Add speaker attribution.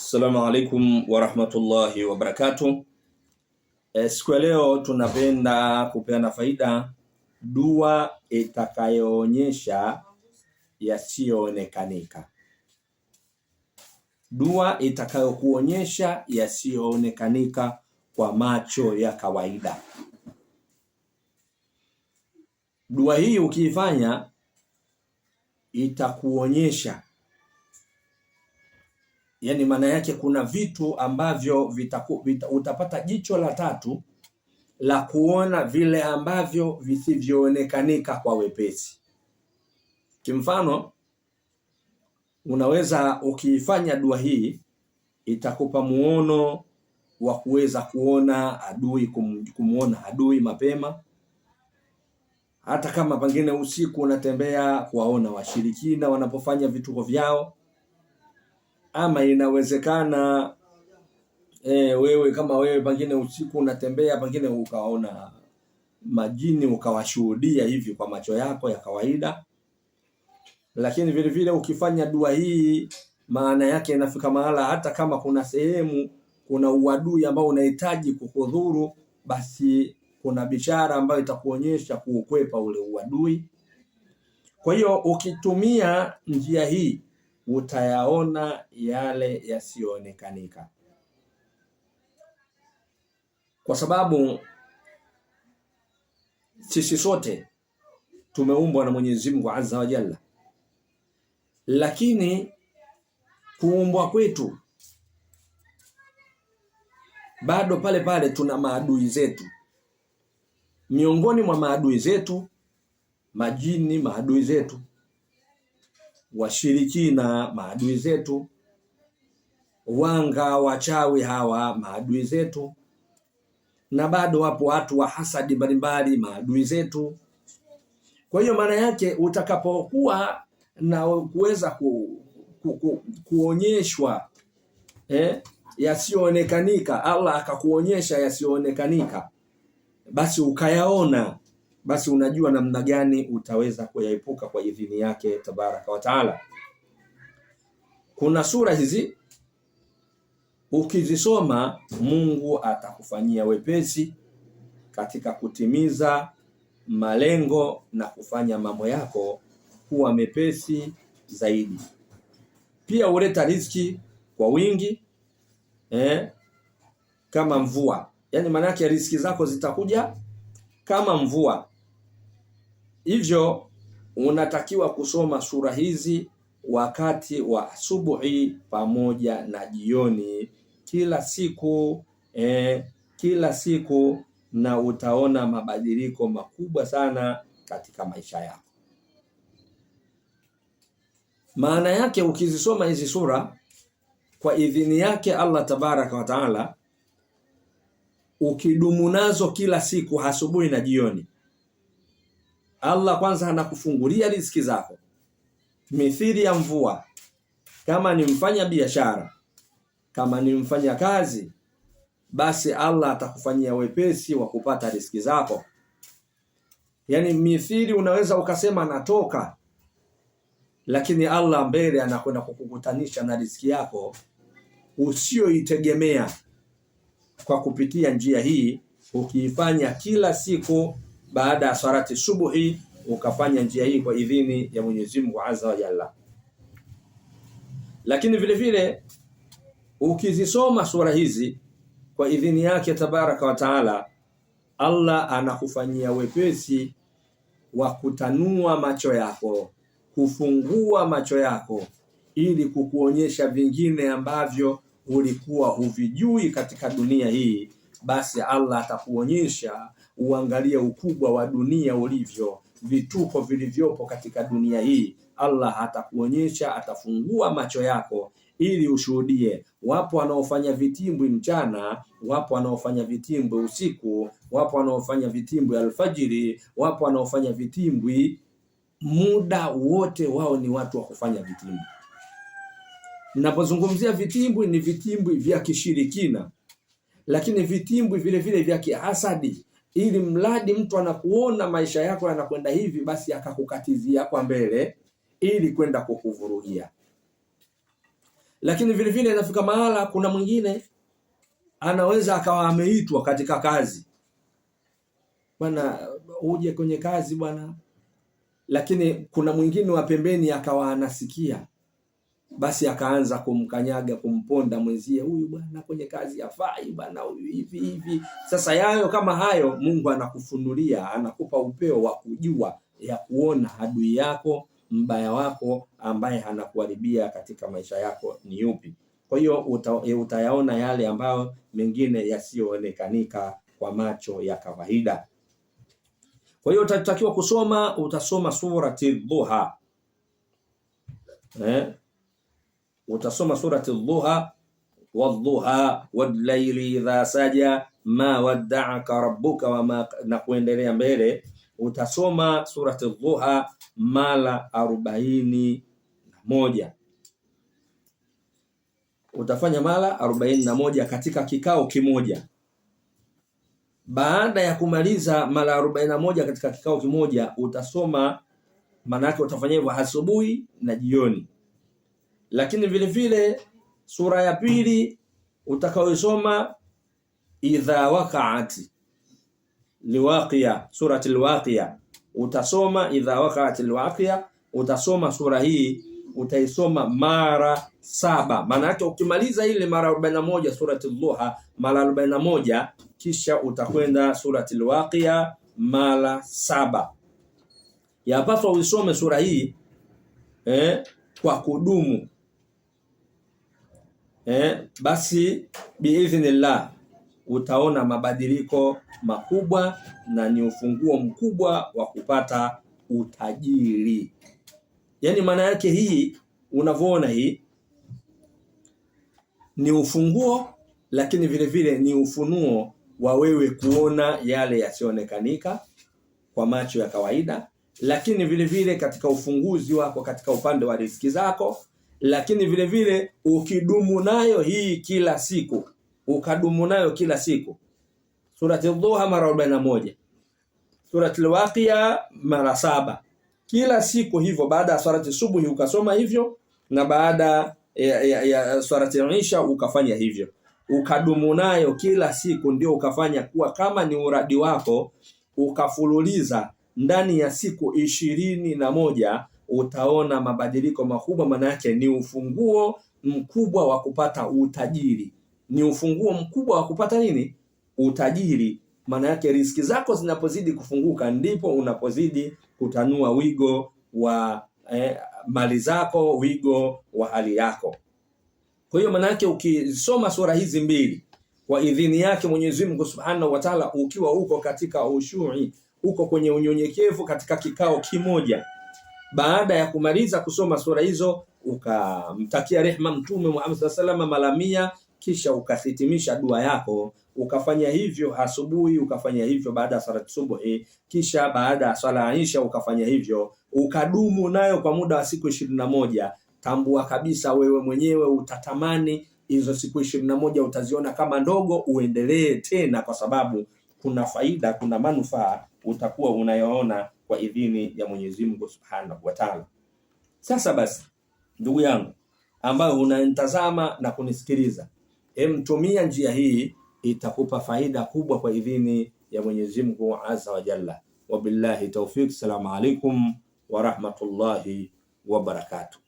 Speaker 1: Assalamu alaikum warahmatullahi wabarakatuh. Siku ya leo tunapenda kupeana faida dua itakayoonyesha yasiyoonekanika, dua itakayokuonyesha yasiyoonekanika kwa macho ya kawaida. Dua hii ukiifanya itakuonyesha, yani maana yake kuna vitu ambavyo utapata jicho la tatu la kuona vile ambavyo visivyoonekanika kwa wepesi. Kimfano, unaweza ukiifanya dua hii itakupa muono wa kuweza kuona adui, kumuona adui mapema, hata kama pengine usiku unatembea kuwaona washirikina wanapofanya vituko vyao, ama inawezekana wewe kama wewe pengine usiku unatembea, pengine ukaona majini ukawashuhudia hivi kwa macho yako ya kawaida. Lakini vile vile ukifanya dua hii, maana yake inafika mahala hata kama kuna sehemu kuna uadui ambao unahitaji kukudhuru, basi kuna bishara ambayo itakuonyesha kuukwepa ule uadui. Kwa hiyo ukitumia njia hii utayaona yale yasiyoonekanika, kwa sababu sisi sote tumeumbwa na Mwenyezi Mungu Azza wa Jalla, lakini kuumbwa kwetu bado pale pale tuna maadui zetu. Miongoni mwa maadui zetu majini, maadui zetu washirikina, maadui zetu wanga, wachawi hawa maadui zetu, na bado wapo watu wa hasadi mbalimbali, maadui zetu. Kwa hiyo maana yake utakapokuwa na kuweza kuonyeshwa yasiyoonekanika, Allah akakuonyesha yasiyoonekanika, basi ukayaona, basi unajua namna gani utaweza kuyaepuka kwa idhini yake tabaraka wa taala. Kuna sura hizi ukizisoma, Mungu atakufanyia wepesi katika kutimiza malengo na kufanya mambo yako kuwa mepesi zaidi. Pia huleta riziki kwa wingi kama mvua. Yaani maana yake riziki zako zitakuja kama mvua. Hivyo unatakiwa kusoma sura hizi wakati wa asubuhi pamoja na jioni kila siku, kila siku, na utaona mabadiliko makubwa sana katika maisha yako. Maana yake ukizisoma hizi sura kwa idhini yake Allah tabaraka wa taala, ukidumu nazo kila siku asubuhi na jioni, Allah kwanza anakufungulia riziki zako mithili ya mvua. Kama ni mfanya biashara, kama ni mfanya kazi, basi Allah atakufanyia wepesi wa kupata riziki zako. Yaani mithili unaweza ukasema natoka, lakini Allah mbele anakwenda kukukutanisha na riziki yako usiyoitegemea kwa kupitia njia hii. Ukiifanya kila siku baada ya salati subuhi, ukafanya njia hii kwa idhini ya Mwenyezi Mungu Azza wa Jalla. Lakini vile vile ukizisoma sura hizi kwa idhini yake tabaraka wa taala, Allah anakufanyia wepesi wa kutanua macho yako, kufungua macho yako ili kukuonyesha vingine ambavyo ulikuwa huvijui katika dunia hii. Basi Allah atakuonyesha uangalie ukubwa wa dunia ulivyo, vituko vilivyopo katika dunia hii. Allah atakuonyesha, atafungua macho yako ili ushuhudie. Wapo wanaofanya vitimbwi mchana, wapo wanaofanya vitimbwi usiku, wapo wanaofanya vitimbwi alfajiri, wapo wanaofanya vitimbwi muda wote. Wao ni watu wa kufanya vitimbwi. Ninapozungumzia vitimbwi ni vitimbwi vya kishirikina, lakini vitimbwi vile vile vya kihasadi, ili mradi mtu anakuona maisha yako yanakwenda hivi, basi akakukatizia kwa mbele ili kwenda kukuvurugia. Lakini vile vile inafika mahala, kuna mwingine anaweza akawa ameitwa katika kazi, bwana, uje kwenye kazi bwana, lakini kuna mwingine wa pembeni akawa anasikia, basi akaanza kumkanyaga, kumponda mwenzie, huyu bwana kwenye kazi hafai bwana, huyu hivi hivi. Sasa yayo kama hayo, Mungu anakufunulia, anakupa upeo wa kujua ya kuona adui yako mbaya wako ambaye anakuharibia katika maisha yako ni yupi. Kwa hiyo utayaona yale ambayo mengine yasiyoonekanika kwa macho ya kawaida. Kwa hiyo utatakiwa kusoma, utasoma surati Dhuha, eh? Utasoma surati Dhuha, wadhuha wallaili idha saja ma waddaaka rabbuka wama, na kuendelea mbele. Utasoma surati Dhuha mara 41. Utafanya mara 41 katika kikao kimoja. Baada ya kumaliza mara 41 katika kikao kimoja, utasoma, maana yake utafanya hivyo asubuhi na jioni. Lakini vile vile sura ya pili utakaoisoma idha waqa'at liwaqiya, surati alwaqiya, utasoma idha waqa'at alwaqiya, utasoma sura hii utaisoma mara 7. Maana yake ukimaliza ile mara 41 surati Dhuha mara 41, kisha utakwenda surati alwaqiya mara 7. Yapaswa uisome sura hii kwa kudumu, basi biidhnillah utaona mabadiliko makubwa na ni ufunguo mkubwa wa kupata utajiri. Yaani maana yake hii unavyoona hii ni ufunguo, lakini vile vile ni ufunuo wa wewe kuona yale yasiyoonekanika kwa macho ya kawaida, lakini vile vile katika ufunguzi wako katika upande wa riziki zako, lakini vile vile ukidumu nayo hii kila siku, ukadumu nayo kila siku, surati Dhuha mara 41, surati Al-Waqiya mara 7, kila siku hivyo, baada ya swalati subuhi ukasoma hivyo, na baada ya swalati isha ukafanya hivyo, ukadumu nayo kila siku, ndio ukafanya kuwa kama ni uradi wako, ukafululiza ndani ya siku 21, utaona mabadiliko makubwa. Maana yake ni ufunguo mkubwa wa kupata utajiri, ni ufunguo mkubwa wa kupata nini? Utajiri. Maana yake riziki zako zinapozidi kufunguka ndipo unapozidi kutanua wigo wa mali zako, wigo wa hali yako. Kwa hiyo maana yake ukisoma sura hizi mbili kwa idhini yake Mwenyezi Mungu Subhanahu wa Ta'ala, ukiwa uko katika ushui, uko kwenye unyenyekevu katika kikao kimoja, baada ya kumaliza kusoma sura hizo ukamtakia rehma Mtume Muhammad sallallahu alaihi wasallam mara 100, kisha ukahitimisha dua yako, ukafanya hivyo asubuhi, ukafanya hivyo baada ya sala subuhi, kisha baada ya swala ya isha ukafanya hivyo, ukadumu nayo kwa muda wa siku 21. Tambua kabisa wewe mwenyewe utatamani hizo siku 21 utaziona kama ndogo, uendelee tena, kwa sababu kuna faida, kuna manufaa utakuwa unayoona kwa idhini ya Mwenyezi Mungu Subhanahu wa Ta'ala. Sasa basi, ndugu yangu ambayo unanitazama na kunisikiliza, tumia njia hii, itakupa faida kubwa kwa idhini ya Mwenyezi Mungu Azza wa Jalla. Wabillahi tawfik. Salamu alaikum wa rahmatullahi wa barakatuh.